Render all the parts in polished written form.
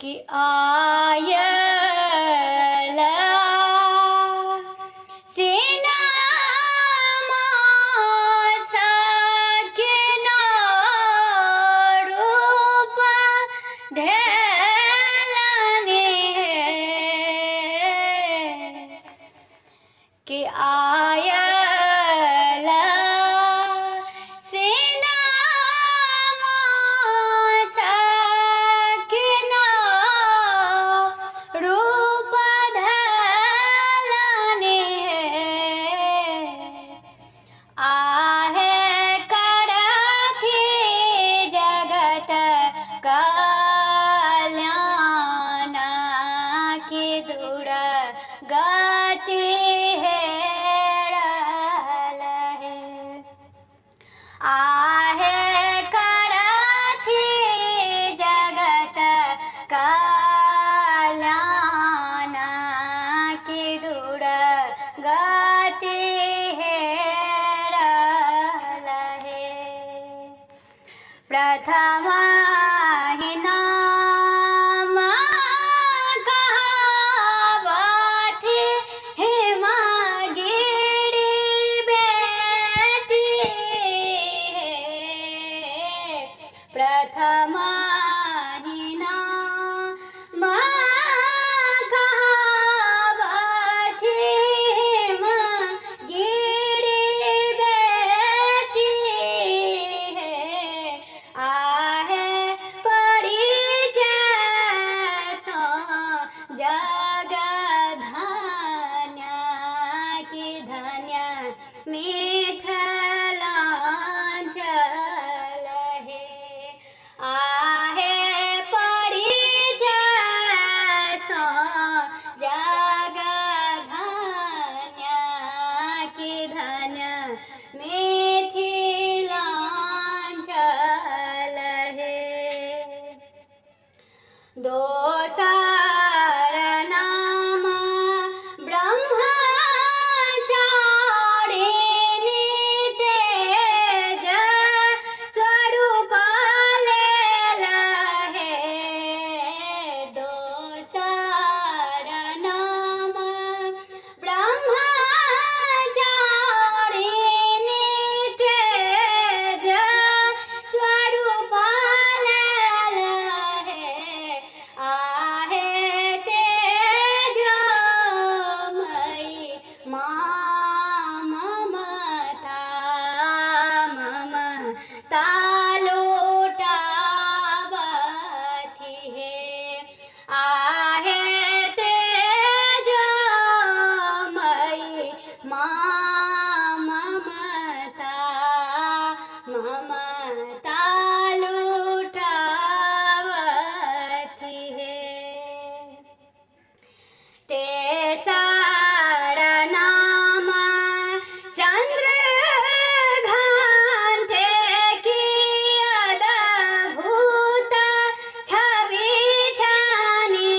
कि आयल सेना सखना रूप धैलने कि आयल सेना सखना रूप धैलने आहे करथि जगत कल्याण की दूर गति हेरल हे। आहे करथि जगत कल्याण की दूर गति हेरल हे। प्रथम ही नाम कहावथि हिमगिरि बेटी हे। प्रथम ही नाम कहावथि हिमगिरि बेटी हे। आहे परिचय जग धन्य की धन्य मिथिलांचल हे। आहे परिचय जग धन्य की धन्य मिथिलांचल हे। दोसर नाम ब्रह्मचारिणी तेज स्वरूप लेल हे। दोसर नाम ब्रह्मचारिणी तेज स्वरूप लेल हे। आहे तेजमयी माँ ममता ममता लोटावथि हे। आहे तेजमयी माँ ममता ममता लुटावथि हे। तेसर नाम चंद्र घंटे की अद्भुत छवि छानी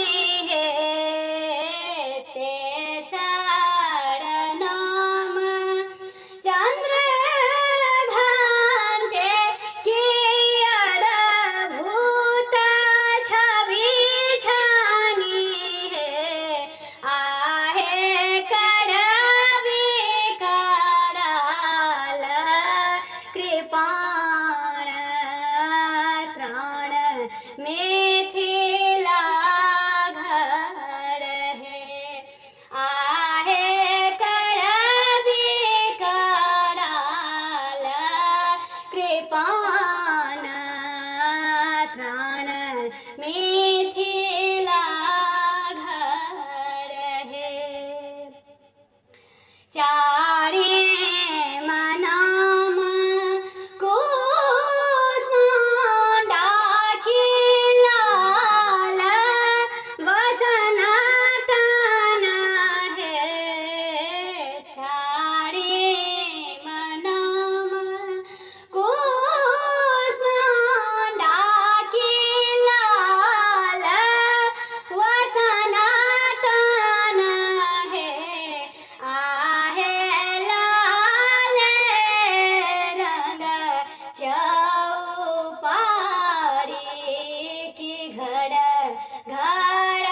घर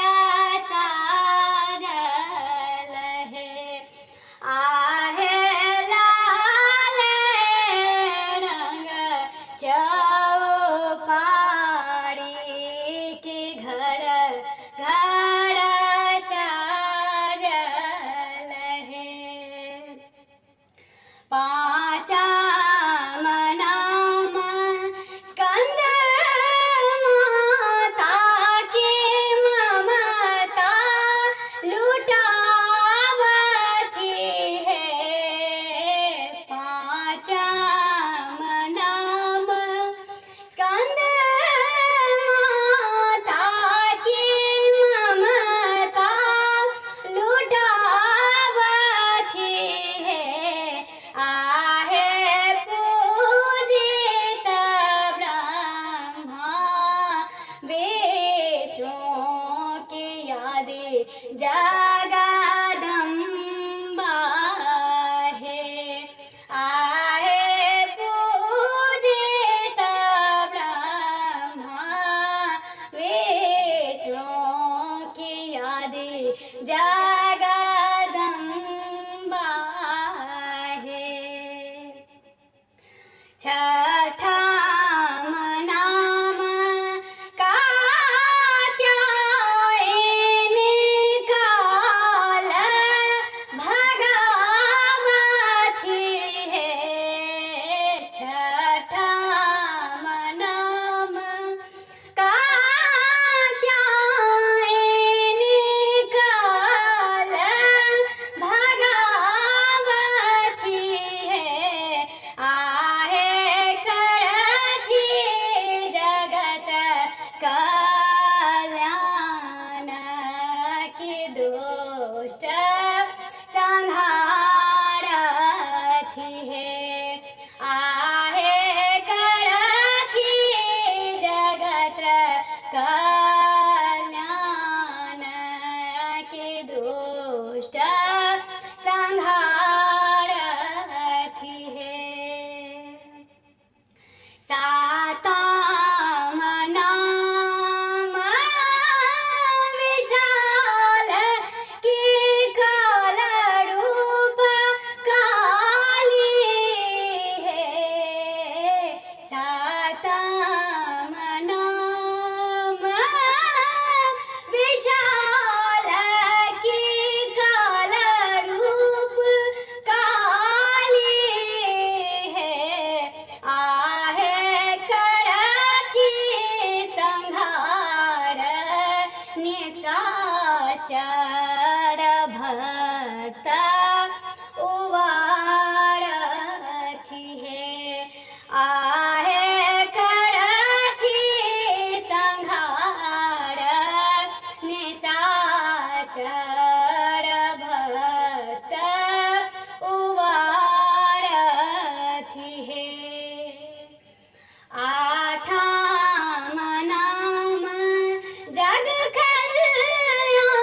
साजल हे। आहे लाल रंग चौपारी के घर घर साजल हे। पाँचम नाम स्कंद माता के ममता लुटावती है। पाँचम नाम स्कंद माता की ममता लुटावती है। आहे पूजित ब्रह्मा विष्णु के यादि जगदम्बा है। आहे पूजित ब्रह्मा विष्णु के यादि जगदम्बा है। छठम नाम कात्यायनी काल भगावती है। छठम नाम कात्यायनी काल भगावती है। आहे करथी जगत कल्याण के दुष्ट संहारथी है। आहे करथी जगत कल्याण के दुष्ट संहारथी है। सातम नाम विशाल की काल रूप काली है। सातम नाम विशाल की काल रूप काली है। आहे करथी संहार निशाचर भक्त उवारथी है। आहे करथी संहार निशाचर भक्त उवारथी है। आठम नाम जग कल्याणी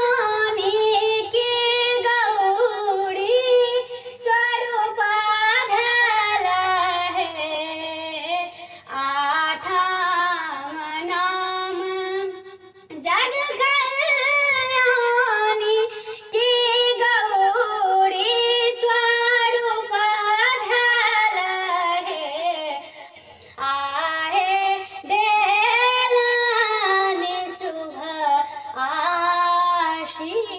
के गौरी स्वरूप धल है। आठम नाम जग कल्याणी के गौरी स्वरूप धल है। आहे देलानि शुभ आशीष